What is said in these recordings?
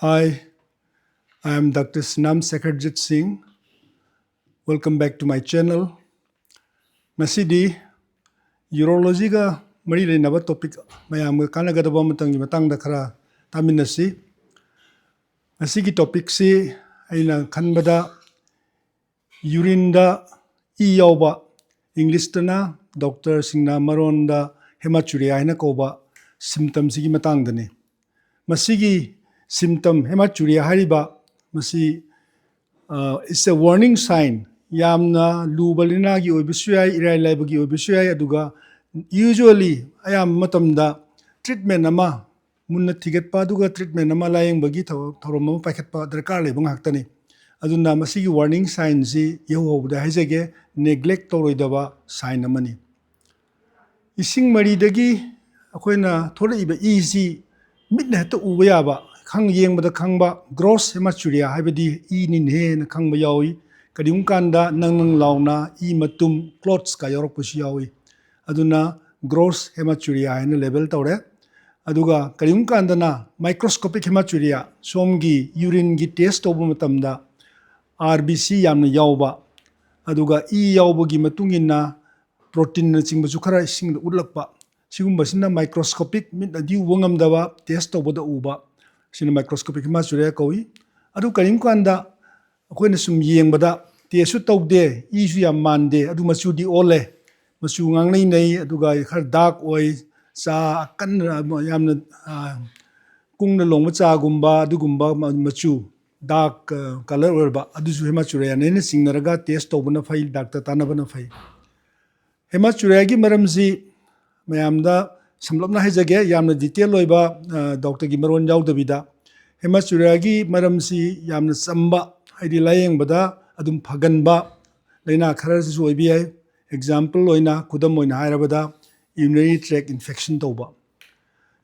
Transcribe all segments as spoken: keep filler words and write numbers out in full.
Hi, I am Doctor Snam Sekharjit Singh. Welcome back to my channel. ꯉꯁꯤꯗꯤ ꯌꯨꯔꯣꯂꯣꯖꯤꯒ ꯃꯔꯤ ꯂꯩꯅꯕ topic, ꯃꯌꯥꯝꯒ ꯀꯥꯟꯅꯒꯗꯕ ꯑꯃꯇꯪꯒꯤ ꯃꯇꯥꯡꯗ ꯈꯔ ꯇꯥꯃꯤꯟꯅꯁꯤ꯫ ꯉꯁꯤꯒꯤ ꯇꯣꯄꯤꯛꯁꯤ ꯑꯩꯅ ꯈꯟꯕꯗ ꯌꯨꯔꯤꯟꯗ ꯏ ꯌꯥꯎꯕ, ꯏꯪꯂꯤꯁꯇꯅ ꯗꯣꯛꯇꯔꯁꯤꯡꯅ ꯃꯔꯣꯟꯗ ꯍꯦꯃꯥꯆꯨꯔꯤꯌꯥ ꯍꯥꯏꯅ ꯀꯧꯕ ꯁꯤꯝꯇꯝꯁꯤꯒꯤ ꯃꯇꯥꯡꯗꯅꯤ꯫ ꯃꯁꯤꯒꯤ ꯁꯤꯝꯇꯝ ꯍꯦꯃꯥꯆꯨꯔꯤꯌꯥ ꯍꯥꯏꯔꯤꯕ ꯃꯁꯤ, it's a warning sign. ꯌꯥꯝꯅ ꯂꯨꯕ ꯂꯥꯏꯅꯥꯒꯤ ꯑꯣꯏꯕꯁꯨ ꯌꯥꯏ, ꯏꯔꯥꯏ ꯂꯥꯏꯕꯒꯤ ꯑꯣꯏꯕꯁꯨ ꯌꯥꯏ꯫ ꯑꯗꯨꯒ usually ꯑꯌꯥꯝꯕ ꯃꯇꯝꯗ ꯇ꯭ꯔꯤꯠꯃꯦꯟ ꯑꯃ ꯃꯨꯟꯅ ꯊꯤꯒꯠꯄ ꯑꯗꯨꯒ ꯇ꯭ꯔꯤꯠꯃꯦꯟ ꯑꯃ ꯂꯥꯌꯦꯡꯕꯒꯤ ꯊꯧ- ꯊꯧꯔꯝ ꯑꯃ ꯄꯥꯏꯈꯠꯄ ꯗꯔꯀꯥꯔ ꯂꯩꯕ ꯉꯥꯛꯇꯅꯤ꯫ ꯑꯗꯨꯅ ꯃꯁꯤꯒꯤ ꯋꯥꯔꯅꯤꯡ ꯁꯥꯏꯟꯁꯤ ꯌꯧꯍꯧꯕꯗ ꯍꯥꯏꯖꯒꯦ, ꯅꯦꯒ꯭ꯂꯦꯛ ꯇꯧꯔꯣꯏꯗꯕ ꯁꯥꯏꯟ ꯑꯃꯅꯤ꯫ ꯏꯁꯤꯡ ꯃꯔꯤꯗꯒꯤ ꯑꯩꯈꯣꯏꯅ ꯊꯣꯛꯂꯛꯏꯕ ꯏꯁꯤ ꯃꯤꯠꯅ ꯍꯦꯛꯇ ꯎꯕ ꯌꯥꯕ, ꯈꯪ ꯌꯦꯡꯕꯗ ꯈꯪꯕ ꯒ꯭ꯔꯣꯁ ꯍꯦꯃꯥꯆꯨꯔꯤꯌꯥ ꯍꯥꯏꯕꯗꯤ ꯏꯅꯤꯅꯦꯅ ꯈꯪꯕ ꯌꯥꯎꯏ꯫ ꯀꯔꯤꯒꯨꯝꯕ ꯀꯥꯟꯗ ꯅꯪ ꯅꯪ ꯂꯥꯎꯅ ꯏ ꯃꯇꯨꯝ, ꯀ꯭ꯂꯣꯠꯁꯀ ꯌꯥꯎꯔꯛꯄꯁꯨ ꯌꯥꯎꯏ꯫ ꯑꯗꯨꯅ ꯒ꯭ꯔꯣꯁ ꯍꯦꯃꯥꯆꯨꯔꯤꯌꯥ ꯍꯥꯏꯅ ꯂꯦꯕꯦꯜ ꯇꯧꯔꯦ꯫ ꯑꯗꯨꯒ ꯀꯔꯤꯒꯨꯝꯕ ꯀꯥꯟꯗꯅ ꯃꯥꯏꯀ꯭ꯔꯣꯁꯀꯣꯄꯤꯛ ꯍꯦꯃꯥꯆꯨꯔꯤꯌꯥ, ꯁꯣꯝꯒꯤ ꯌꯨꯔꯤꯟꯒꯤ ꯇꯦꯁ ꯇꯧꯕ ꯃꯇꯝꯗ ꯑꯥꯔ ꯕꯤ ꯁꯤ ꯌꯥꯝꯅ ꯌꯥꯎꯕ, ꯑꯗꯨꯒ ꯏ ꯌꯥꯎꯕꯒꯤ ꯃꯇꯨꯡ ꯏꯟꯅ ꯄ꯭ꯔꯣꯇꯤꯟꯅꯆꯤꯡꯕꯁꯨ ꯈꯔ ꯏꯁꯤꯡꯗ ꯎꯠꯂꯛꯄ, ꯁꯤꯒꯨꯝꯕꯁꯤꯅ ꯃꯥꯏꯀ꯭ꯔꯣꯁꯀꯣꯄꯤꯛ, ꯃꯤꯠꯅꯗꯤ ꯎꯕ ꯉꯝꯗꯕ, ꯇꯦꯁ ꯇꯧꯕꯗ ꯎꯕ, ꯁꯤꯅ ꯃꯥꯏꯀ꯭ꯔꯣꯁꯀꯣꯄꯤꯛ ꯍꯦꯃꯥꯆꯨꯔꯤꯌꯥ ꯀꯧꯏ꯫ ꯑꯗꯨ ꯀꯔꯤꯒꯨꯝꯕ ꯀꯥꯟꯗ ꯑꯩꯈꯣꯏꯅ ꯁꯨꯝ ꯌꯦꯡꯕꯗ ꯇꯦꯁꯁꯨ ꯇꯧꯗꯦ, ꯏꯁꯨ ꯌꯥꯝ ꯃꯥꯟꯗꯦ, ꯑꯗꯨ ꯃꯆꯨꯗꯤ ꯑꯣꯜꯂꯦ, ꯃꯆꯨ ꯉꯥꯡꯅꯩꯅꯩ, ꯑꯗꯨꯒ ꯈꯔ ꯗꯥꯔꯛ ꯑꯣꯏ, ꯆꯥ ꯑꯀꯟꯅ ꯌꯥꯝꯅ, ꯑ, ꯀꯨꯡꯅ ꯂꯣꯡꯕ ꯆꯥꯒꯨꯝꯕ ꯑꯗꯨꯒꯨꯝꯕ ꯃ-, ꯃꯆꯨ, ꯗꯥꯔꯛ, ꯑ, ꯀꯂꯔ ꯑꯣꯏꯔꯕ, ꯑꯗꯨꯁꯨ ꯍꯦꯃꯥꯆꯨꯔꯤꯌꯥꯅꯦꯅ ꯆꯤꯡꯅꯔꯒ ꯇꯦꯁ ꯇꯧꯕꯅ ꯐꯩ, ꯗꯥꯛꯇꯔ ꯇꯥꯟꯅꯕꯅ ꯐꯩ꯫ ꯍꯦꯃꯥꯆꯨꯔꯤꯌꯥꯒꯤ ꯃꯔꯝꯁꯤ ꯃꯌꯥꯝꯗ ꯁꯝꯂꯞꯅ ꯍꯥꯏꯖꯒꯦ, ꯌꯥꯝꯅ ꯗꯤꯇꯦꯜ ꯑꯣꯏꯕ, ꯑ, ꯗꯣꯛꯇꯔꯒꯤ ꯃꯔꯣꯟ ꯌꯥꯎꯗꯕꯤꯗ꯫ ꯍꯦꯃꯥꯆꯨꯔꯤꯌꯥꯒꯤ ꯃꯔꯝꯁꯤ ꯌꯥꯝꯅ ꯆꯝꯕ, ꯍꯥꯏꯗꯤ ꯂꯥꯌꯦꯡꯕꯗ ꯑꯗꯨꯝ ꯐꯒꯟꯕ ꯂꯥꯏꯅꯥ ꯈꯔꯁꯤꯁꯨ ꯑꯣꯏꯕ ꯌꯥꯏ꯫ ꯑꯦꯛꯖꯥꯝꯄꯜ ꯑꯣꯏꯅ, ꯈꯨꯗꯝ ꯑꯣꯏꯅ ꯍꯥꯏꯔꯕꯗ, urinary tract infection ꯇꯧꯕ꯫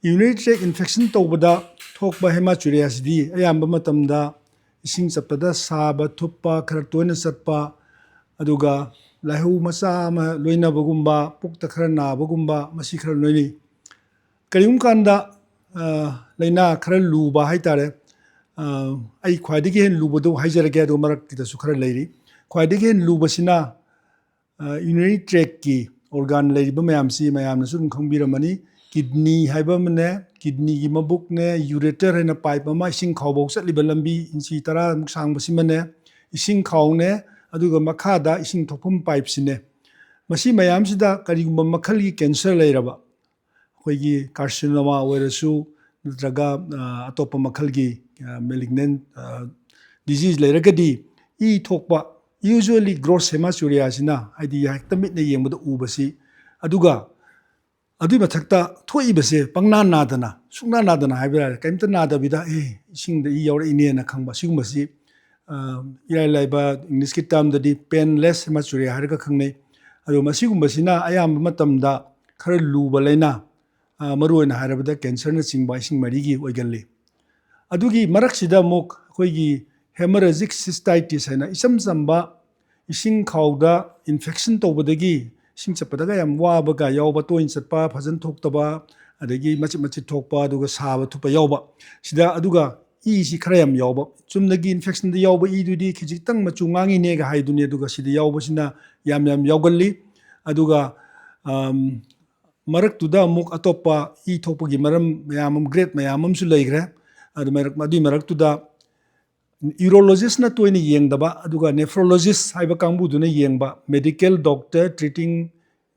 Urinary tract infection ꯇꯧꯕꯗ ꯊꯣꯛꯄ ꯍꯦꯃꯥꯆꯨꯔꯤꯌꯥꯁꯤꯗꯤ ꯑꯌꯥꯝꯕ ꯃꯇꯝꯗ ꯏꯁꯤꯡ ꯆꯠꯄꯗ ꯁꯥꯕ, ꯊꯨꯞꯄ, ꯈꯔ ꯇꯣꯏꯅ ꯆꯠꯄ, ꯑꯗꯨꯒ ꯂꯥꯏꯍꯧ ꯃꯆꯥ ꯑꯃ ꯂꯣꯏꯅꯕꯒꯨꯝꯕ, ꯄꯨꯛꯇ ꯈꯔ ꯅꯥꯕꯒꯨꯝꯕ, ꯃꯁꯤ ꯈꯔ ꯂꯣꯏꯅꯩ꯫ ꯀꯔꯤꯒꯨꯝꯕ ꯀꯥꯟꯗ, ꯑ, ꯂꯥꯏꯅꯥ ꯈꯔ ꯂꯨꯕ ꯍꯥꯏꯇꯥꯔꯦ, ꯑ, ꯑꯩ ꯈ꯭ꯋꯥꯏꯗꯒꯤ ꯍꯦꯟꯅ ꯂꯨꯕꯗꯨ ꯍꯥꯏꯖꯔꯒꯦ, ꯑꯗꯨꯒ ꯃꯔꯛꯇꯨꯗꯁꯨ ꯈꯔ ꯂꯩꯔꯤ꯫ ꯈ꯭ꯋꯥꯏꯗꯒꯤ ꯍꯦꯟꯅ ꯂꯨꯕꯁꯤꯅ, ꯑ, urinary tract ꯀꯤ organ ꯂꯩꯔꯤꯕ ꯃꯌꯥꯝꯁꯤ ꯃꯌꯥꯝꯅꯁꯨ ꯑꯗꯨꯝ ꯈꯪꯕꯤꯔꯝꯃꯅꯤ꯫ Kidney ꯍꯥꯏꯕ ꯑꯃꯅꯦ, kidney ꯒꯤ ꯃꯕꯨꯛꯅꯦ, ureter ꯍꯥꯏꯅ pipe ꯑꯃ ꯏꯁꯤꯡ ꯈꯥꯎꯐꯥꯎ ꯆꯠꯂꯤꯕ ꯂꯝꯕꯤ inch ꯇꯔꯥꯃꯨꯛ ꯁꯥꯡꯕꯁꯤꯃꯅꯦ, ꯏꯁꯤꯡ ꯈꯥꯎꯅꯦ, ꯑꯗꯨꯒ ꯃꯈꯥꯗ ꯏꯁꯤꯡ ꯊꯣꯛꯐꯝ pipe ꯁꯤꯅꯦ꯫ ꯃꯁꯤ ꯃꯌꯥꯝꯁꯤꯗ ꯀꯔꯤꯒꯨꯝꯕ ꯃꯈꯜꯒꯤ cancer ꯂꯩꯔꯕ, ꯑꯩꯈꯣꯏꯒꯤ carcinoma ꯑꯣꯏꯔꯁꯨ ꯅꯠꯇ꯭ꯔꯒ, ꯑ, ꯑꯇꯣꯞꯄ ꯃꯈꯜꯒꯤ, ꯑ, malignant, ꯑ, disease ꯂꯩꯔꯒꯗꯤ ꯏ ꯊꯣꯛꯄ, usually gross hematuria ꯁꯤꯅ, ꯍꯥꯏꯗꯤ ꯍꯦꯛꯇ ꯃꯤꯠꯅ ꯌꯦꯡꯕꯗ ꯎꯕꯁꯤ, ꯑꯗꯨꯒ ꯑꯗꯨꯏ ꯃꯊꯛꯇ ꯊꯣꯛꯏꯕꯁꯦ ꯄꯪꯅꯥ ꯅꯥꯗꯅ, ꯁꯨꯡꯅꯥ ꯅꯥꯗꯅ ꯍꯥꯏꯕ ꯌꯥꯔꯦ, ꯀꯔꯤꯝꯇ ꯅꯥꯗꯕꯤꯗ "ꯑꯦ, ꯏꯁꯤꯡꯗ ꯏ ꯌꯥꯎꯔꯛꯏꯅꯦꯅ" ꯈꯪꯕ, ꯁꯤꯒꯨꯝꯕꯁꯤ, ꯑ, ꯏꯔꯥꯏ ꯂꯥꯏꯕ English ꯀꯤ term ꯗꯗꯤ painless hematuria ꯍꯥꯏꯔꯒ ꯈꯪꯅꯩ꯫ ꯑꯗꯣ ꯃꯁꯤꯒꯨꯝꯕꯁꯤꯅ ꯑꯌꯥꯝꯕ ꯃꯇꯝꯗ ꯈꯔ ꯂꯨꯕ ꯂꯥꯏꯅꯥ, ꯑ, ꯃꯔꯨꯑꯣꯏꯅ ꯍꯥꯏꯔꯕꯗ cancer ꯅꯆꯤꯡꯕ ꯏꯁꯤꯡ ꯃꯔꯤꯒꯤ ꯑꯣꯏꯒꯜꯂꯤ꯫ ꯑꯗꯨꯒꯤ ꯃꯔꯛꯁꯤꯗ ꯑꯃꯨꯛ ꯑꯩꯈꯣꯏꯒꯤ hemorrhagic cystitis ꯍꯥꯏꯅ ꯏꯆꯝ ꯆꯝꯕ ꯏꯁꯤꯡ ꯈꯥꯎꯗ infection ꯇꯧꯕꯗꯒꯤ ꯏꯁꯤꯡ ꯆꯠꯄꯗꯒ ꯌꯥꯝ ꯋꯥꯕꯒ ꯌꯥꯎꯕ, ꯇꯣꯏꯅ ꯆꯠꯄ, ꯐꯖꯅ ꯊꯣꯛꯇꯕ, ꯑꯗꯒꯤ ꯃꯆꯤꯠ ꯃꯆꯤꯠ ꯊꯣꯛꯄ, ꯑꯗꯨꯒ ꯁꯥꯕ ꯊꯨꯞꯄ ꯌꯥꯎꯕ꯫ ꯁꯤꯗ ꯑꯗꯨꯒ ꯏꯁꯤ ꯈꯔ ꯌꯥꯝ ꯌꯥꯎꯕ꯫ ꯆꯨꯝꯅꯒꯤ infection ꯗ ꯌꯥꯎꯕ ꯏꯗꯨꯗꯤ ꯈꯤꯖꯤꯛꯇꯪ ꯃꯆꯨ ꯉꯥꯡꯉꯤꯅꯦꯒ ꯍꯥꯏꯗꯨꯅꯤ, ꯑꯗꯨꯒ ꯁꯤꯗ ꯌꯥꯎꯕꯁꯤꯅ ꯌꯥꯝ ꯌꯥꯝ ꯌꯥꯎꯒꯜꯂꯤ꯫ ꯑꯗꯨꯒ, ꯑꯝ, ꯃꯔꯛꯇꯨꯗ ꯑꯃꯨꯛ ꯑꯇꯣꯞꯄ ꯏ ꯊꯣꯛꯄꯒꯤ ꯃꯔꯝ ꯃꯌꯥꯝ ꯑꯃ, grade ꯃꯌꯥꯝ ꯑꯃꯁꯨ ꯂꯩꯈ꯭ꯔꯦ꯫ ꯑꯗꯨ ꯃꯔꯛ-, ꯑꯗꯨꯏ ꯃꯔꯛꯇꯨꯗ urologist ꯅ ꯇꯣꯏꯅ ꯌꯦꯡꯗꯕ, ꯑꯗꯨꯒ nephrologist ꯍꯥꯏꯕ ꯀꯥꯡꯕꯨꯗꯨꯅ ꯌꯦꯡꯕ, medical doctor treating,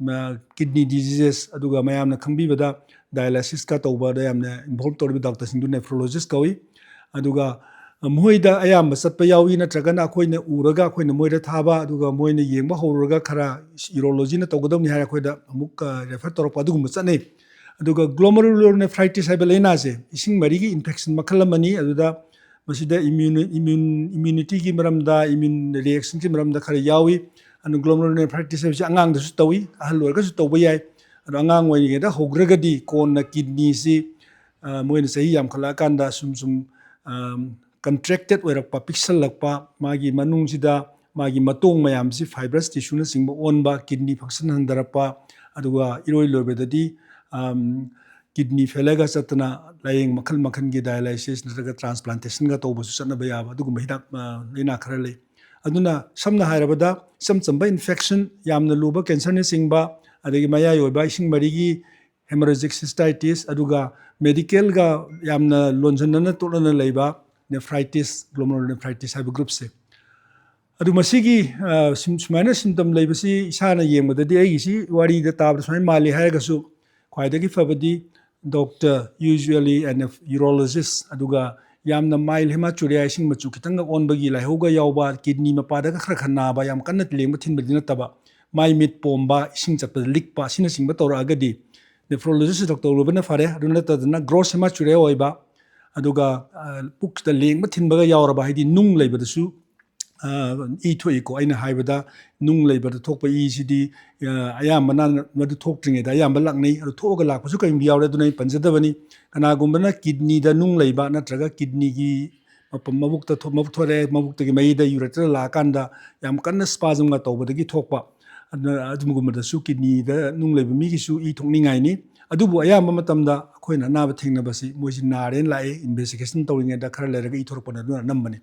ꯑ, kidney diseases, ꯑꯗꯨꯒ ꯃꯌꯥꯝꯅ ꯈꯪꯕꯤꯕꯗ dialysis ꯀ ꯇꯧꯕꯗ ꯌꯥꯝꯅ involve ꯇꯧꯔꯤꯕ doctor ꯁꯤꯡꯗꯨ nephrologist ꯀꯧꯏ꯫ ꯑꯗꯨꯒ ꯃꯈꯣꯏꯗ ꯑꯌꯥꯝꯕ ꯆꯠꯄ ꯌꯥꯎꯏ, ꯅꯠꯇ꯭ꯔꯒꯅ ꯑꯩꯈꯣꯏꯅ ꯎꯔꯒ ꯑꯩꯈꯣꯏꯅ ꯃꯣꯏꯗ ꯊꯥꯕ, ꯑꯗꯨꯒ ꯃꯣꯏꯅ ꯌꯦꯡꯕ ꯍꯧꯔꯨꯔꯒ ꯈꯔ urology ꯅ ꯇꯧꯒꯗꯕꯅꯤ ꯍꯥꯏꯔ ꯑꯩꯈꯣꯏꯗ ꯑꯃꯨꯛ, ꯑ, refer ꯇꯧꯔꯛꯄ, ꯑꯗꯨꯒꯨꯝꯕ ꯆꯠꯅꯩ꯫ ꯑꯗꯨꯒ glomerulonephritis ꯍꯥꯏꯕ ꯂꯥꯏꯅꯥꯁꯦ ꯏꯁꯤꯡ ꯃꯔꯤꯒꯤ infection ꯃꯈꯜ ꯑꯃꯅꯤ꯫ ꯑꯗꯨꯗ ꯃꯁꯤꯗ immune, immune, immunity ꯒꯤ ꯃꯔꯝꯗ, immune reaction ꯒꯤ ꯃꯔꯝꯗ ꯈꯔ ꯌꯥꯎꯏ꯫ ꯑꯗꯨ glomerulonephritis ꯍꯥꯏꯕꯁꯤ ꯑꯉꯥꯡꯗꯁꯨ ꯇꯧꯏ, ꯑꯍꯜ ꯑꯣꯏꯔꯒꯁꯨ ꯇꯧꯕ ꯌꯥꯏ꯫ ꯑꯗꯣ ꯑꯉꯥꯡ ꯑꯣꯏꯔꯤꯉꯩꯗ ꯍꯧꯈ꯭ꯔꯒꯗꯤ ꯀꯣꯟꯅ kidney ꯁꯤ, ꯑ, ꯃꯣꯏꯅ ꯆꯍꯤ ꯌꯥꯝꯈꯠꯂꯛꯑꯀꯥꯟꯗ ꯁꯨꯝ ꯁꯨꯝ, ꯑ, contracted ꯑꯣꯏꯔꯛꯄ, ꯄꯤꯛꯁꯜꯂꯛꯄ, ꯃꯥꯒꯤ ꯃꯅꯨꯡꯁꯤꯗ ꯃꯥꯒꯤ ꯃꯇꯣꯡ ꯃꯌꯥꯝꯁꯤ fibrous tissue ꯅꯆꯤꯡꯕ ꯑꯣꯟꯕ, kidney function ꯍꯟꯊꯔꯛꯄ, ꯑꯗꯨꯒ ꯏꯔꯣꯏ ꯂꯣꯏꯕꯗꯗꯤ, ꯑꯝ, ꯀꯤꯗꯅꯤ ꯐꯦꯂꯔꯒ ꯆꯠꯇꯅ ꯂꯥꯏꯌꯦꯡ ꯃꯈꯜ ꯃꯈꯜꯒꯤ dialysis ꯅꯠꯇ꯭ꯔꯒ transplantationꯒ ꯇꯧꯕꯁꯨ ꯆꯠꯅꯕ ꯌꯥꯕ ꯑꯗꯨꯒꯨꯝꯕ ꯍꯤꯗꯥꯛ, ꯑ, ꯂꯥꯏꯅꯥ ꯈꯔ ꯂꯩ꯫ ꯑꯗꯨꯅ ꯁꯝꯅ ꯍꯥꯏꯔꯕꯗ ꯏꯆꯝ ꯆꯝꯕ infection, ꯌꯥꯝꯅ ꯂꯨꯕ cancerꯅꯆꯤꯡꯕ, ꯑꯗꯒꯤ ꯃꯌꯥꯏ ꯑꯣꯏꯕ ꯏꯁꯤꯡ ꯃꯔꯤꯒꯤ hemorrhagic cystitis, ꯑꯗꯨꯒ medicalꯒ ꯌꯥꯝꯅ ꯂꯣꯟꯁꯤꯟꯅꯅ ꯇꯣꯠꯅꯅ ꯂꯩꯕ nephritis, glomerular nephritis ꯍꯥꯏꯕ groupꯁꯦ꯫ ꯑꯗꯨ ꯃꯁꯤꯒꯤ, ꯑ, ꯁꯨꯝ-, ꯁꯨꯃꯥꯏꯅ symptom ꯂꯩꯕꯁꯤ ꯏꯁꯥꯅ ꯌꯦꯡꯕꯗꯗꯤ ꯑꯩꯒꯤꯁꯤ ꯋꯥꯔꯤꯗ ꯇꯥꯕꯗ ꯁꯨꯃꯥꯏꯅ ꯃꯥꯜꯂꯤ ꯍꯥꯏꯔꯒꯁꯨ ꯈ꯭ꯋꯥꯏꯗꯒꯤ ꯐꯕꯗꯤ doctor, usually an urologist, ꯑꯗꯨꯒ ꯌꯥꯝꯅ mild hematuria, ꯏꯁꯤꯡ ꯃꯆꯨ ꯈꯤꯇꯪꯒ ꯑꯣꯟꯕꯒꯤ ꯂꯥꯏꯍꯧꯒ ꯌꯥꯎꯕ, ꯀꯤꯗꯅꯤ ꯃꯄꯥꯗꯒ ꯈꯔ ꯈꯔ ꯅꯥꯕ, ꯌꯥꯝ ꯀꯟꯅ ꯂꯦꯡꯕ ꯊꯤꯟꯕꯗꯤ ꯅꯠꯇꯕ, ꯃꯥꯏ ꯃꯤꯠ ꯄꯣꯝꯕ, ꯏꯁꯤꯡ ꯆꯠꯄꯗ ꯂꯤꯛꯄ, ꯑꯁꯤꯅꯆꯤꯡꯕ ꯇꯧꯔꯛꯑꯒꯗꯤ nephrologist doctor ꯎꯔꯨꯕꯅ ꯐꯔꯦ꯫ ꯑꯗꯨ ꯅꯠꯇꯗꯅ gross hematuria ꯑꯣꯏꯕ, ꯑꯗꯨꯒ, ꯑ, ꯄꯨꯛꯇ ꯂꯦꯡꯕ ꯊꯤꯟꯕꯒ ꯌꯥꯎꯔꯕ, ꯍꯥꯏꯗꯤ ꯅꯨꯡ ꯂꯩꯕꯗꯁꯨ, ꯑ, ꯏ ꯊꯣꯛꯏꯀꯣ꯫ ꯑꯩꯅ ꯍꯥꯏꯕꯗ ꯅꯨꯡ ꯂꯩꯕꯗ ꯊꯣꯛꯄ ꯏꯁꯤꯗꯤ, ꯑ, ꯑꯌꯥꯝꯕꯅ ꯃꯗꯨ ꯊꯣꯛꯇ꯭ꯔꯤꯉꯩꯗ ꯑꯌꯥꯝꯕ ꯂꯥꯛꯅꯩ꯫ ꯑꯗꯨ ꯊꯣꯛꯑꯒ ꯂꯥꯛꯄꯁꯨ ꯀꯔꯤꯒꯨꯝꯕ ꯌꯥꯎꯔꯦ, ꯑꯗꯨꯅ ꯑꯩ ꯄꯟꯖꯗꯕꯅꯤ꯫ ꯀꯅꯥꯒꯨꯝꯕꯅ ꯀꯤꯗꯅꯤꯗ ꯅꯨꯡ ꯂꯩꯕ ꯅꯠꯇ꯭ꯔꯒ ꯀꯤꯗꯅꯤꯒꯤ ꯃꯄꯨꯝ ꯃꯕꯨꯛꯇ ꯊꯣꯛ-, ꯃꯕꯨꯛ ꯊꯣꯛꯂꯛꯑꯦ, ꯃꯕꯨꯛꯇꯒꯤ ꯃꯩꯗ urethra ꯂꯥꯛꯑꯀꯥꯟꯗ ꯌꯥꯝ ꯀꯟꯅ spasmꯒ ꯇꯧꯕꯗꯒꯤ ꯊꯣꯛꯄ, ꯑꯗꯨꯅ ꯑꯗꯨꯒꯨꯝꯕꯗꯁꯨ ꯀꯤꯗꯅꯤꯗ ꯅꯨꯡ ꯂꯩꯕ ꯃꯤꯒꯤꯁꯨ ꯏ ꯊꯣꯛꯅꯤꯡꯉꯥꯏꯅꯤ꯫ ꯑꯗꯨꯕꯨ ꯑꯌꯥꯝꯕ ꯃꯇꯝꯗ ꯑꯩꯈꯣꯏꯅ ꯑꯅꯥꯕ ꯊꯦꯡꯅꯕꯁꯤ ꯃꯣꯏꯁꯤ ꯅꯥꯔꯦꯅ ꯂꯥꯛꯑꯦ, investigation ꯇꯧꯔꯤꯉꯩꯗ ꯈꯔ ꯂꯩꯔꯒ ꯏ ꯊꯣꯔꯛꯄꯅ ꯑꯗꯨꯅ ꯑꯅꯝꯕꯅꯤ꯫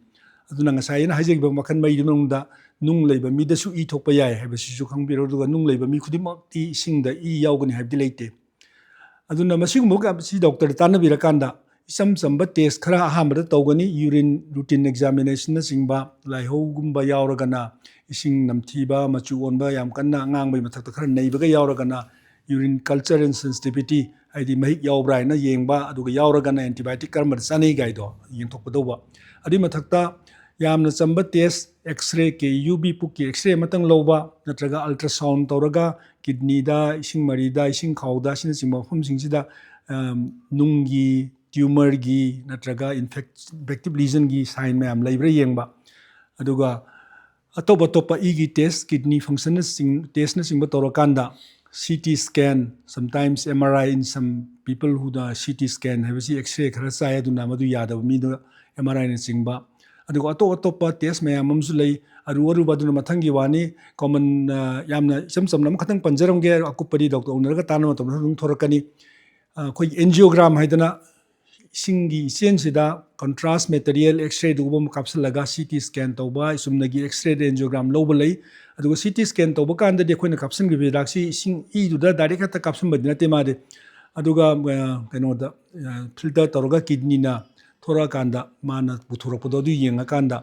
ꯑꯗꯨꯅ ꯉꯁꯥꯏ ꯑꯩꯅ ꯍꯥꯏꯖꯈꯤꯕ ꯃꯈꯜ ꯃꯔꯤꯗꯨꯒꯤ ꯃꯅꯨꯡꯗ ꯅꯨꯡ ꯂꯩꯕ ꯃꯤꯗꯁꯨ ꯏ ꯊꯣꯛꯄ ꯌꯥꯏ ꯍꯥꯏꯕꯁꯤꯁꯨ ꯈꯪꯕꯤꯔꯣ꯫ ꯑꯗꯨꯒ ꯅꯨꯡ ꯂꯩꯕ ꯃꯤ ꯈꯨꯗꯤꯡꯃꯛꯇꯤ ꯏꯁꯤꯡꯗ ꯏ ꯌꯥꯎꯒꯅꯤ ꯍꯥꯏꯕꯗꯤ ꯂꯩꯇꯦ꯫ ꯑꯗꯨꯅ ꯃꯁꯤꯒꯨꯝꯕ ꯀꯌꯥꯁꯤ doctorꯗ ꯇꯥꯟꯅꯕꯤꯔꯀꯥꯟꯗ ꯏꯆꯝ ꯆꯝꯕ test ꯈꯔ ꯑꯍꯥꯟꯕꯗ ꯇꯧꯒꯅꯤ꯫ Urine routine examinationꯅꯆꯤꯡꯕ, ꯂꯥꯏꯍꯧꯒꯨꯝꯕ ꯌꯥꯎꯔꯒꯅ, ꯏꯁꯤꯡ ꯅꯝꯊꯤꯕ, ꯃꯆꯨ ꯑꯣꯟꯕ, ꯌꯥꯝ ꯀꯟꯅ ꯑꯉꯥꯡꯕꯒꯤ ꯃꯊꯛꯇ ꯈꯔ ꯅꯩꯕꯒ ꯌꯥꯎꯔꯒꯅ urine culture and sensitivity, ꯍꯥꯏꯗꯤ ꯃꯍꯤꯛ ꯌꯥꯎꯕ꯭ꯔꯥ ꯍꯥꯏꯅ ꯌꯦꯡꯕ, ꯑꯗꯨꯒ ꯌꯥꯎꯔꯒꯅ antibiotic ꯀꯔꯝꯕꯗ ꯆꯥꯅꯩ ꯀꯥꯏꯗꯣ ꯌꯦꯡꯊꯣꯛꯀꯗꯧꯕ꯫ ꯑꯗꯨꯒꯤ ꯃꯊꯛꯇ ꯌꯥꯝꯅ ꯆꯝꯕ test, X-ray, ꯀꯦ ꯌꯨ ꯕꯤ ꯄꯨꯛꯀꯤ X-ray ꯑꯃꯇꯪ ꯂꯧꯕ, ꯅꯠꯇ꯭ꯔꯒ ultrasound ꯇꯧꯔꯒ ꯀꯤꯗꯅꯤꯗ, ꯏꯁꯤꯡ ꯃꯔꯤꯗ, ꯏꯁꯤꯡ ꯈꯥꯎꯗ, ꯑꯁꯤꯅꯆꯤꯡꯕ ꯃꯐꯝꯁꯤꯡꯁꯤꯗ, ꯑꯝ, ꯅꯨꯡꯒꯤ, tumorꯒꯤ ꯅꯠꯇ꯭ꯔꯒ infect-, infective lesionꯒꯤ sign ꯃꯌꯥꯝ ꯂꯩꯕ꯭ꯔꯥ ꯌꯦꯡꯕ꯫ ꯑꯗꯨꯒ ꯑꯇꯣꯞ ꯑꯇꯣꯞꯄ ꯏꯒꯤ test, kidney functionꯅꯆꯤꯡ-, testꯅꯆꯤꯡꯕ ꯇꯧꯔꯀꯥꯟꯗ C T scan, sometimes M R I in some people who, the C T scan ꯍꯥꯏꯕꯁꯤ X-ray ꯈꯔ ꯆꯥꯏ, ꯑꯗꯨꯅ ꯃꯗꯨ ꯌꯥꯗꯕ ꯃꯤꯗ M R Iꯅꯆꯤꯡꯕ꯫ ꯑꯗꯨꯒ ꯑꯇꯣꯞ ꯑꯇꯣꯞꯄ test ꯃꯌꯥꯝ ꯑꯃꯁꯨ ꯂꯩ, ꯑꯔꯨ ꯑꯔꯨꯕ, ꯑꯗꯨꯅ ꯃꯊꯪꯒꯤ ꯋꯥꯅꯤ꯫ Common, ꯑ, ꯌꯥꯝꯅ ꯏꯆꯝ ꯆꯝꯅ ꯑꯃꯈꯛꯇꯪ ꯄꯟꯖꯔꯝꯒꯦ, ꯑꯀꯨꯞꯄꯗꯤ doctor ꯎꯅꯔꯒ ꯇꯥꯟꯅꯕ ꯃꯇꯝꯗ ꯑꯗꯨꯝ ꯊꯣꯔꯛꯀꯅꯤ꯫ ꯑꯩꯈꯣꯏꯒꯤ ꯑꯦꯟꯖꯤꯑꯣꯒ꯭ꯔꯥꯝ ꯍꯥꯏꯗꯅ ꯏꯁꯤꯡꯒꯤ ꯏꯆꯦꯟꯁꯤꯗ ꯀꯟꯇ꯭ꯔꯥꯁ ꯃꯦꯇꯔꯤꯌꯦꯜ ꯑꯦꯛꯁꯔꯦꯗꯨꯒꯨꯝꯕ ꯑꯃ ꯀꯥꯞꯁꯤꯜꯂꯒ ꯁꯤ ꯇꯤ ꯁ꯭ꯀꯦꯟ ꯇꯧꯕ, ꯆꯨꯝꯅꯒꯤ ꯑꯦꯛꯁꯔꯦꯗ ꯑꯦꯟꯖꯤꯑꯣꯒ꯭ꯔꯥꯝ ꯂꯧꯕ ꯂꯩ꯫ ꯑꯗꯨꯒ ꯁꯤ ꯇꯤ ꯁ꯭ꯀꯦꯟ ꯇꯧꯕ ꯀꯥꯟꯗꯗꯤ ꯑꯩꯈꯣꯏꯅ ꯀꯥꯞꯁꯤꯟꯈꯤꯕ ꯍꯤꯗꯥꯛꯁꯤ ꯏꯁꯤꯡ ꯏꯗꯨꯗ ꯗꯥꯏꯔꯦꯛ ꯍꯦꯛꯇ ꯀꯥꯞꯁꯤꯟꯕꯗꯤ ꯅꯠꯇꯦ ꯃꯥꯗꯤ꯫ ꯑꯗꯨꯒ ꯀꯩꯅꯣꯗ ꯐꯤꯜꯇꯔ ꯇꯧꯔꯒ ꯀꯤꯗꯅꯤꯅ ꯊꯣꯔꯛꯑꯀꯥꯟꯗ ꯃꯥꯅ ꯄꯨꯊꯣꯔꯛꯄꯗꯣ ꯑꯗꯨ ꯌꯦꯡꯉꯀꯥꯟꯗ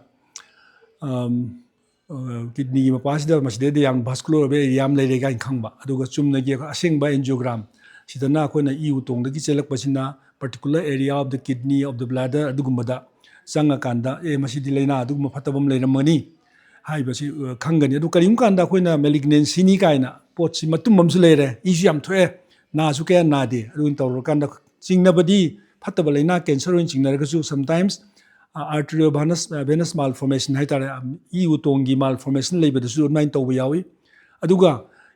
ꯀꯤꯗꯅꯤꯒꯤ ꯃꯄꯥꯁꯤꯗ ꯃꯁꯤꯗꯩꯗ ꯌꯥꯝ ꯚꯥꯁꯀꯨꯂꯔ ꯑꯣꯏꯕ ꯑꯦꯔꯤꯌꯥ ꯑꯃ ꯂꯩꯔꯦ ꯀꯥꯏꯅ ꯈꯪꯕ꯫ ꯑꯗꯨꯒ ꯆꯨꯝꯅꯒꯤ ꯑꯩꯈꯣꯏ ꯑꯁꯦꯡꯕ ꯑꯦꯟꯖꯤꯑꯣꯒ꯭ꯔꯥꯝ ꯁꯤꯗꯅ ꯑꯩꯈꯣꯏꯅ E ꯎꯇꯣꯡꯗꯒꯤ ꯆꯦꯜꯂꯛꯄꯁꯤꯅ particular area of the kidney, of the bladder ꯑꯗꯨꯒꯨꯝꯕꯗ ꯆꯪꯉꯀꯥꯟꯗ ꯑꯦ ꯃꯁꯤꯗꯤ ꯂꯥꯏꯅꯥ ꯑꯗꯨꯒꯨꯝꯕ ꯐꯠꯇꯕ ꯑꯃ ꯂꯩꯔꯝꯒꯅꯤ ꯍꯥꯏꯕꯁꯤ ꯈꯪꯒꯅꯤ꯫ ꯑꯗꯨ ꯀꯔꯤꯒꯨꯝꯕ ꯀꯥꯟꯗ ꯑꯩꯈꯣꯏꯅ ꯃꯦꯂꯤꯒꯅꯦꯟꯁꯤꯅꯤ ꯀꯥꯏꯅ ꯄꯣꯠꯁꯤ ꯃꯇꯨꯝ ꯑꯃꯁꯨ ꯂꯩꯔꯦ, ꯏꯁꯨ ꯌꯥꯝ ꯊꯣꯛꯑꯦ, ꯅꯥꯁꯨ ꯀꯌꯥ ꯅꯥꯗꯦ, ꯑꯗꯨ ꯇꯧꯔꯀꯥꯟꯗ ꯆꯤꯡꯅꯕꯗꯤ ꯐꯠꯇꯕ ꯂꯥꯏꯅꯥ ꯀꯦꯟꯁꯔ ꯑꯣꯏꯅ ꯆꯤꯡꯅꯔꯒꯁꯨ sometimes arterial venous venous malformation ꯍꯥꯏꯇꯥꯔꯦ, ꯏ ꯎꯇꯣꯡꯒꯤ ꯃꯥꯜꯐꯣꯔꯃꯦꯁꯟ ꯂꯩꯕꯗꯁꯨ ꯑꯗꯨꯃꯥꯏꯅ ꯇꯧꯕ ꯌꯥꯎꯏ꯫ ꯑꯗꯨꯒ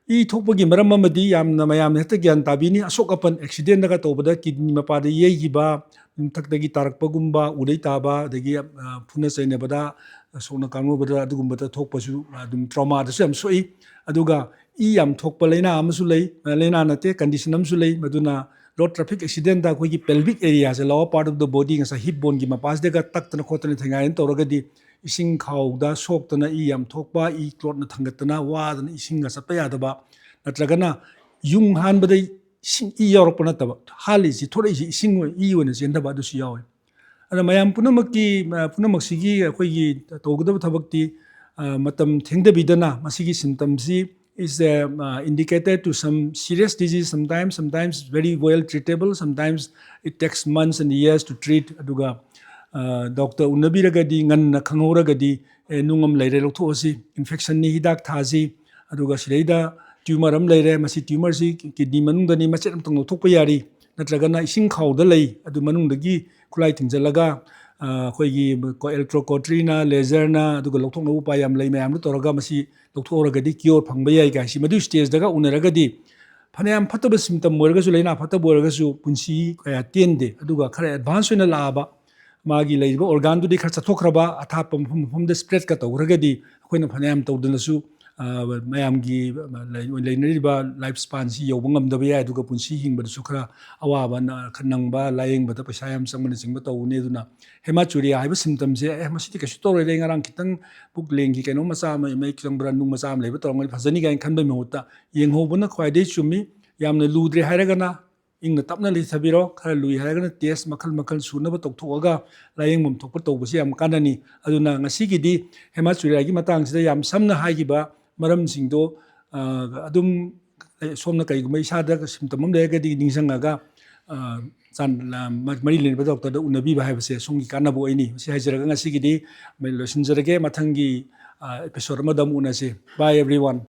ꯏ ꯊꯣꯛꯄꯒꯤ ꯃꯔꯝ ꯑꯃꯗꯤ ꯌꯥꯝꯅ ꯃꯌꯥꯝꯅ ꯍꯦꯛꯇ ꯒ꯭ꯌꯥꯟ ꯇꯥꯕꯤꯅꯤ, ꯑꯁꯣꯛ ꯑꯄꯟ ꯑꯦꯛꯁꯤꯗꯦꯟꯗꯒ ꯇꯧꯕꯗ ꯀꯤꯗꯅꯤ ꯃꯄꯥꯗ ꯌꯩꯈꯤꯕ, ꯃꯊꯛꯇꯒꯤ ꯇꯥꯔꯛꯄꯒꯨꯝꯕ, ꯎꯗꯩ ꯇꯥꯕ, ꯑꯗꯒꯤ ꯐꯨꯅ ꯆꯩꯅꯕꯗ, ꯁꯣꯛꯅ ꯀꯥꯡꯅꯕꯗ ꯑꯗꯨꯒꯨꯝꯕꯗ ꯊꯣꯛꯄꯁꯨ ꯑꯗꯨꯝ ꯇ꯭ꯔꯣꯃꯥꯗꯁꯨ ꯌꯥꯝ ꯁꯣꯛꯏ꯫ ꯑꯗꯨꯒ ꯏ ꯌꯥꯝ ꯊꯣꯛꯄ ꯂꯥꯏꯅꯥ ꯑꯃꯁꯨ ꯂꯩ, ꯂꯥꯏꯅꯥ ꯅꯠꯇꯦ, ꯀꯟꯗꯤꯁꯟ ꯑꯃꯁꯨ ꯂꯩ꯫ ꯃꯗꯨꯅ ꯔꯣꯗ ꯇ꯭ꯔꯥꯐꯤꯛ ꯑꯦꯛꯁꯤꯗꯦꯟꯗ ꯑꯩꯈꯣꯏꯒꯤ pelvic areaꯁꯦ, lower part of the body, ꯉꯁꯥꯏ ꯍꯤꯞ ꯕꯣꯟꯒꯤ ꯃꯄꯥꯁꯤꯗꯒ ꯇꯛꯇꯅ ꯈꯣꯠꯇꯅ ꯊꯦꯡꯒꯥꯏꯗꯅ ꯇꯧꯔꯒꯗꯤ ꯏꯁꯤꯡ ꯈꯥꯎꯗ ꯁꯣꯛꯇꯅ ꯏ ꯌꯥꯝ ꯊꯣꯛꯄ, ꯏ ꯀ꯭ꯂꯣꯠꯅ ꯊꯥꯡꯒꯠꯇꯅ ꯋꯥꯗꯅ ꯏꯁꯤꯡꯒ ꯆꯠꯄ ꯌꯥꯗꯕ, ꯅꯠꯇ꯭ꯔꯒꯅ ꯌꯨꯡ ꯍꯥꯟꯕꯗ ꯏꯁꯤꯡ ꯏ ꯌꯥꯎꯔꯛꯄ ꯅꯠꯇꯕ, ꯍꯥꯜꯂꯤꯁꯤ, ꯊꯣꯔꯛꯏꯁꯤ ꯏꯁꯤꯡ ꯑꯣꯏ, ꯏ ꯑꯣꯏꯅ ꯆꯦꯟꯊꯕ ꯑꯗꯨꯁꯨ ꯌꯥꯎꯏ꯫ ꯑꯗꯨꯅ ꯃꯌꯥꯝ ꯄꯨꯝꯅꯃꯛꯀꯤ, ꯄꯨꯝꯅꯃꯛꯁꯤꯒꯤ ꯑꯩꯈꯣꯏꯒꯤ ꯇꯧꯒꯗꯕ ꯊꯕꯛꯇꯤ ꯃꯇꯝ ꯊꯦꯡꯊꯕꯤꯗꯅ ꯃꯁꯤꯒꯤ ꯁꯤꯝꯇꯝꯁꯤ is a indicator to some serious disease, sometimes, sometimes very well treatable, sometimes it takes months and years to treat. ꯑꯗꯨꯒ ꯗꯣꯛꯇꯔ ꯎꯅꯕꯤꯔꯒꯗꯤ, ꯉꯟꯅ ꯈꯪꯍꯧꯔꯒꯗꯤ, ꯑꯦ, ꯅꯨꯡ ꯑꯃ ꯂꯩꯔꯦ, ꯂꯧꯊꯣꯛꯑꯁꯤ, ꯏꯟꯐꯦꯛꯁꯟꯅꯤ, ꯍꯤꯗꯥꯛ ꯊꯥꯁꯤ, ꯑꯗꯨꯒ ꯁꯤꯗꯩꯗ ꯇ꯭ꯌꯨꯃꯔ ꯑꯃ ꯂꯩꯔꯦ, ꯃꯁꯤ ꯇ꯭ꯌꯨꯃꯔꯁꯤ ꯀꯤꯗꯅꯤ ꯃꯅꯨꯡꯗꯅꯤ, ꯃꯆꯦꯠ ꯑꯃꯇꯪ ꯂꯧꯊꯣꯛꯄ ꯌꯥꯔꯤ, ꯅꯠꯇ꯭ꯔꯒꯅ ꯏꯁꯤꯡ ꯈꯥꯎꯗ ꯂꯩ, ꯑꯗꯨ ꯃꯅꯨꯡꯗꯒꯤ ꯈꯨꯠꯂꯥꯏ ꯊꯤꯡꯖꯤꯜꯂꯒ ꯑꯩꯈꯣꯏꯒꯤ ꯑꯦꯂꯦꯛꯇ꯭ꯔꯣꯀꯣꯇ꯭ꯔꯤꯅ, ꯂꯦꯖꯔꯅ, ꯑꯗꯨꯒ ꯂꯧꯊꯣꯛꯅꯕ ꯎꯄꯥꯏ ꯌꯥꯝ ꯂꯩ, ꯃꯌꯥꯝꯗꯨ ꯇꯧꯔꯒ ꯃꯁꯤ ꯂꯧꯊꯣꯛꯍꯧꯔꯒꯗꯤ ꯀꯤꯌꯣꯔ ꯐꯪꯕ ꯌꯥꯏ ꯀꯥꯏꯁꯤ ꯃꯗꯨꯒꯤ ꯁ꯭ꯇꯦꯖꯇꯒ ꯎꯅꯔꯒꯗꯤ ꯐꯅꯌꯥꯝ ꯐꯠꯇꯕ ꯁꯤꯝꯇꯝ ꯑꯣꯏꯔꯒꯁꯨ, ꯂꯥꯏꯅꯥ ꯐꯠꯇꯕ ꯑꯣꯏꯔꯒꯁꯨ ꯄꯨꯟꯁꯤ ꯀꯌꯥ ꯇꯦꯟꯗꯦ꯫ ꯑꯗꯨꯒ ꯈꯔ ꯑꯦꯗꯚꯥꯟꯁ ꯑꯣꯏꯅ ꯂꯥꯛꯑꯕ, ꯃꯥꯒꯤ ꯂꯩꯔꯤꯕ ꯑꯣꯔꯒꯥꯟꯗꯨꯗꯤ ꯈꯔ ꯆꯠꯊꯣꯛꯈ꯭ꯔꯕ, ꯑꯊꯥꯞꯄ ꯃꯐꯝ ꯃꯐꯝꯗ ꯁ꯭ꯄ꯭ꯔꯦꯗꯀ ꯇꯧꯈ꯭ꯔꯒꯗꯤ ꯑꯩꯈꯣꯏꯅ ꯐꯅꯌꯥꯝ ꯇꯧꯗꯅꯁꯨ ꯑ, ꯃꯌꯥꯝꯒꯤ, ꯑ, ꯂꯩ-, ꯂꯩꯅꯔꯤꯕ life span ꯁꯤ ꯌꯧꯕ ꯉꯝꯗꯕ ꯌꯥꯏ, ꯑꯗꯨꯒ ꯄꯨꯟꯁꯤ ꯍꯤꯡꯕꯗꯁꯨ ꯈꯔ ꯑꯋꯥꯕ ꯅ-, ꯈꯔ ꯅꯪꯕ, ꯂꯥꯌꯦꯡꯕꯗ ꯄꯩꯁꯥ ꯌꯥꯝ ꯆꯪꯕꯅꯆꯤꯡꯕ ꯇꯧꯕꯅꯤ꯫ ꯑꯗꯨꯅ hematuria ꯍꯥꯏꯕ symptom ꯁꯦ, "ꯑꯦ, ꯃꯁꯤꯗꯤ ꯀꯩꯁꯨ ꯇꯧꯔꯣꯏꯗ, ꯑꯩ ꯉꯔꯥꯡ ꯈꯤꯇꯪ ꯄꯨꯛ ꯂꯦꯡꯈꯤ, ꯀꯩꯅꯣꯝ ꯃꯆꯥ ꯑꯃ, ꯃꯍꯤꯛ ꯆꯪꯕ꯭ꯔꯥ, ꯅꯨꯡ ꯃꯆꯥ ꯑꯃ ꯂꯩꯕ ꯇꯧꯔꯝꯒꯅꯤ, ꯐꯖꯅꯤ" ꯀꯥꯏꯅ ꯈꯟꯕꯒꯤ ꯃꯍꯨꯠꯇ ꯌꯦꯡꯍꯧꯕꯅ ꯈ꯭ꯋꯥꯏꯗꯒꯤ ꯆꯨꯝꯃꯤ꯫ ꯌꯥꯝꯅ ꯂꯨꯗ꯭ꯔꯦ ꯍꯥꯏꯔꯒꯅ ꯏꯪꯅ ꯇꯞꯅ ꯂꯩꯊꯕꯤꯔꯣ, ꯈꯔ ꯂꯨꯏ ꯍꯥꯏꯔꯒꯅ test ꯃꯈꯜ ꯃꯈꯜ ꯁꯨꯅꯕ ꯇꯧꯊꯣꯛꯑꯒ ꯂꯥꯌꯦꯡꯐꯝ ꯊꯣꯛꯄ ꯇꯧꯕꯁꯤ ꯌꯥꯝ ꯀꯥꯟꯅꯅꯤ꯫ ꯑꯗꯨꯅ ꯉꯁꯤꯒꯤꯗꯤ hematuria ꯒꯤ ꯃꯇꯥꯡꯁꯤꯗ ꯌꯥꯝ ꯁꯝꯅ ꯍꯥꯏꯈꯤꯕ ꯃꯔꯝꯁꯤꯡꯗꯣ, ꯑ, ꯑꯗꯨꯝ ꯁꯣꯝꯅ ꯀꯔꯤꯒꯨꯝꯕ ꯏꯁꯥꯗ symptom ꯑꯃ ꯂꯩꯔꯒꯗꯤ ꯅꯤꯡꯁꯤꯡꯉꯒ, ꯑ, ꯆꯥꯟ-, ꯑ, ꯃ-, ꯃꯔꯤ ꯂꯩꯅꯕ doctor ꯗ ꯎꯅꯕꯤꯕ ꯍꯥꯏꯕꯁꯦ ꯁꯣꯝꯒꯤ ꯀꯥꯟꯅꯕ ꯑꯣꯏꯅꯤ꯫ ꯃꯁꯤ ꯍꯥꯏꯖꯔꯒ ꯉꯁꯤꯒꯤꯗꯤ ꯂꯣꯏꯁꯤꯟꯖꯔꯒꯦ꯫ ꯃꯊꯪꯒꯤ, ꯑ, episode ꯑꯃꯗ ꯑꯃꯨꯛ ꯎꯅꯁꯤ꯫ Bye everyone꯫